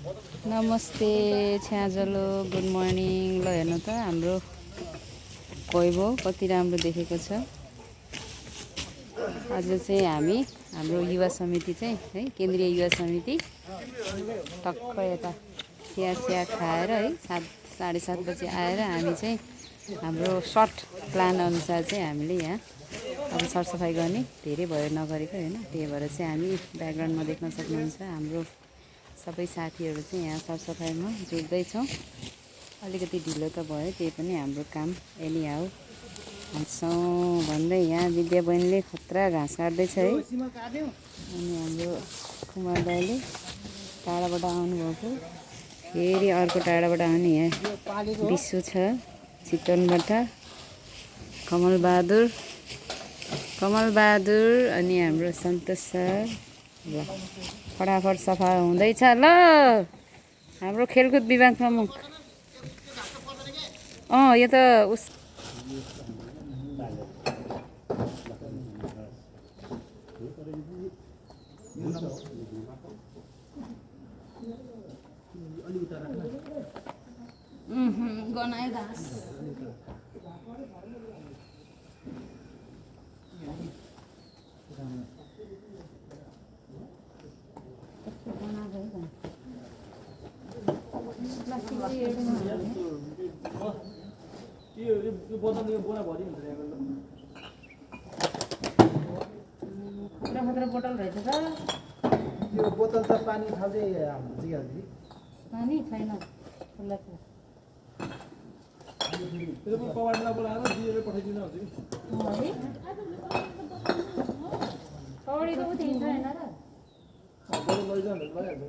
नमस्ते छ्याजलो good morning. ल हेर्नु त हाम्रो वैभव कति राम्रो देखेको छ। आज चाहिँ हामी हाम्रो युवा समिति चाहिँ है केन्द्रीय युवा समिति टक्क यता चिया खाएर है 7:30 बजी आएर हामी चाहिँ हाम्रो सर्ट प्लान अनुसार चाहिँ हामीले यहाँ अब सरसफाइ गर्ने धेरै भयो नगरेको होइन। त्यही भएर चाहिँ हामी ब्याकग्राउन्डमा देख्न सक्नुहुन्छ हाम्रो सबै साथीहरू चाहिँ यहाँ सरसफाइमा जुट्दैछौँ। अलिकति ढिलो त भयो, त्यही पनि हाम्रो काम एनी हाउ हान्छौँ भन्दै यहाँ विद्या बहिनीले खतरा घाँस काट्दैछ है। अनि हाम्रो कुमार दाइले टाढाबाट आउनुभएको, फेरि अर्को टाढाबाट आउने यहाँ विश्व छ चितवनबाट, कमल बहादुर अनि हाम्रो सन्तोष सर। ल फटाफट सफा हुँदैछ। ल हाम्रो खेलकुद विभाग प्रमुख यो त उस गनायो घाँस। खतरा बोतल रहेछ त। त्यो बोतल त पानी खाँदै जिगाल्दी पानी छैन खुल्ला छ। त्यो कवाडमा बोलाएर दिएर पठाइदिनु हुन्छ कि कौडी त उति हिँड्छ हैन र बरु लैजानु लैहाल्छ।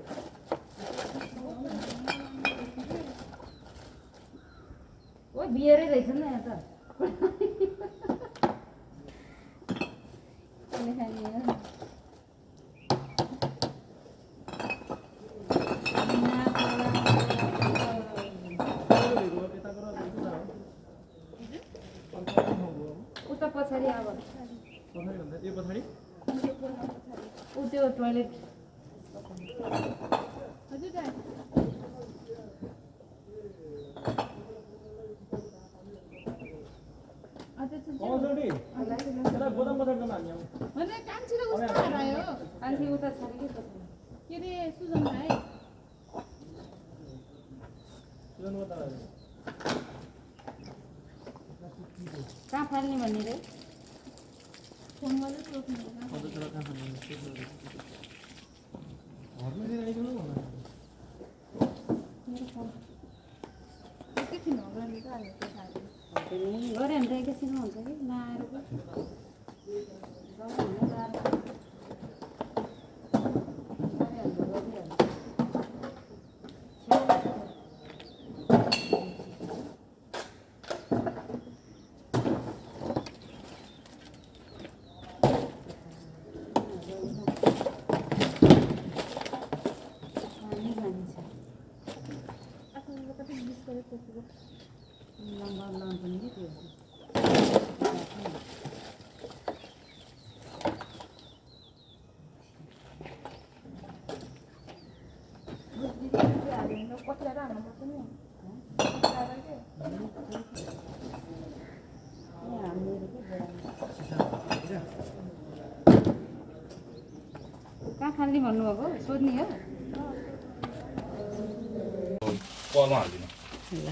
ओ बियरै रहेछ नि यहाँ त। उता पछाडि अब यो पछाडि उ त्यो टोयलेट हजुर दाइ कान्छीले उस्तो हरायो। कान्छी उता छ कि के अरे सुजन भाइ कहाँ फाल्ने भन्ने रे? फोन गरेर सोध्नु एकैछिन होग्राले त हाल्यो त्यो खायो गऱ्यो भने त एकैछिनमा हुन्छ कि नआएर पो कतिवटा हाल्नुपर्छ नि कहाँ फाल्ने भन्नुभएको? सोध्ने हो? ल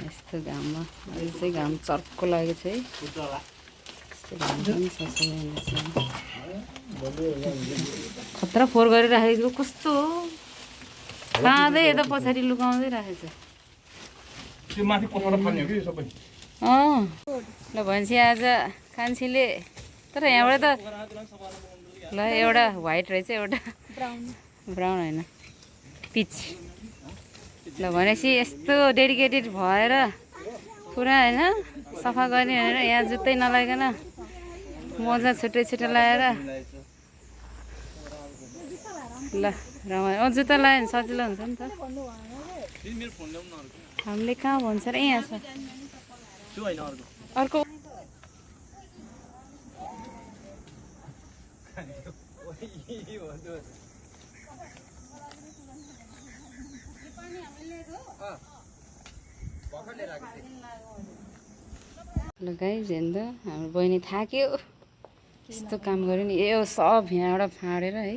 यस्तो घाममा अहिले चाहिँ घाम चर्को लागेको छ है। यस्तो घाम पनि खतरा फोहोर गरेर राखेको कस्तो हो, खाँदै यता पछाडि लुकाउँदै राखेछ। त्यो माथि पछाडि फाल्ने हो कि सबै। ल भनेपछि आज कान्छीले तर यहाँबाट त ल एउटा व्हाइट रहेछ, एउटा ब्राउन होइन पिच। ल भनेपछि यस्तो डेडिकेटेड भएर पुरा होइन सफा गर्ने भनेर यहाँ जुत्तै नलाइकन मोजा छुट्टै लगाएर ल रमाइलो। जुत्ता लगायो भने सजिलो हुन्छ नि त। हामीले कहाँ भन्छ र यहाँ छ अर्को ल गाइज हेर्नु त हाम्रो बहिनी थाक्यो यस्तो काम गर्यो नि यो सब यहाँबाट फाँडेर है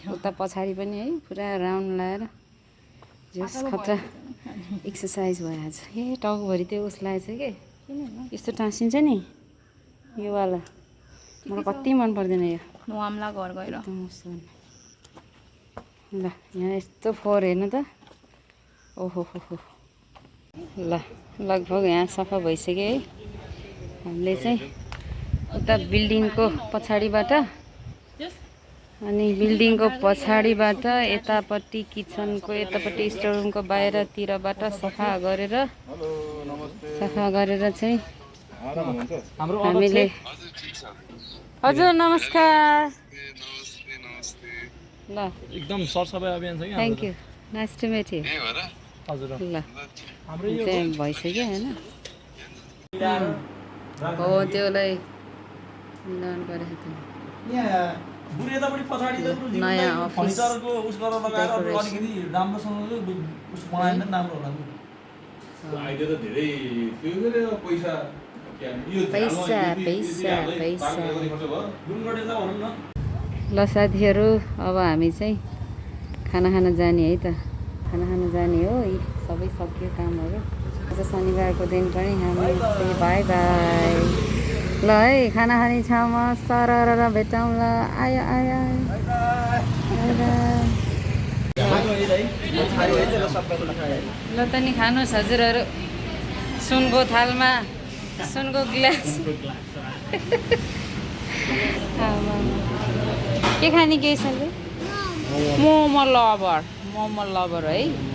उता पछाडि पनि है पुरा राउन्ड लाएर जस खतरा एक्सर्साइज भयो आज ए टाउकोभरि त्यो उस लागेको छ कि यस्तो टाँसिन्छ नि यो वाला मलाई कति मन पर्दैन यो नवामला घर गएर एकदम उस्तो ल यहाँ यस्तो फोहोर हेर्नु त ओहो हो हो ल लगभग यहाँ सफा भइसक्यो है हामीले चाहिँ उता बिल्डिङको पछाडिबाट अनि बिल्डिङको पछाडिबाट यतापट्टि किचनको यतापट्टि स्टोररुमको बाहिरतिरबाट सफा गरेर चाहिँ हामीले हजुर नमस्कार ल एकदम सरसफाइ अभियान छ कि thank you nice to meet you हजुर ल चाहिँ भइसक्यो होइन हो त्योलाई मिलाउनु परेको थियो यहाँ बुढी यतापट्टि पछाडि त बरु नयाँ अफिस फर्निचरको उस गरेर लगाएर अरू अलिकति राम्रोसँग उस बनायो भने राम्रो होला नि अहिले त धेरै त्यो के अरे पैसा पैसा पैसा पैसा गुरुङगढे त भनौँ न ल साथीहरू अब हामी चाहिँ खाना खान जाने है त खाना खान जाने हो यी सबै सकियो कामहरू आज शनिबारको दिन पनि हामी बाई बाई ल है खाना खाने ठाउँमा सरर भेटौँला आयो आयो ल त नि खानुहोस् हजुरहरू सुनको थालमा सुनको गिलास के खाने केही छ मोमो लभर है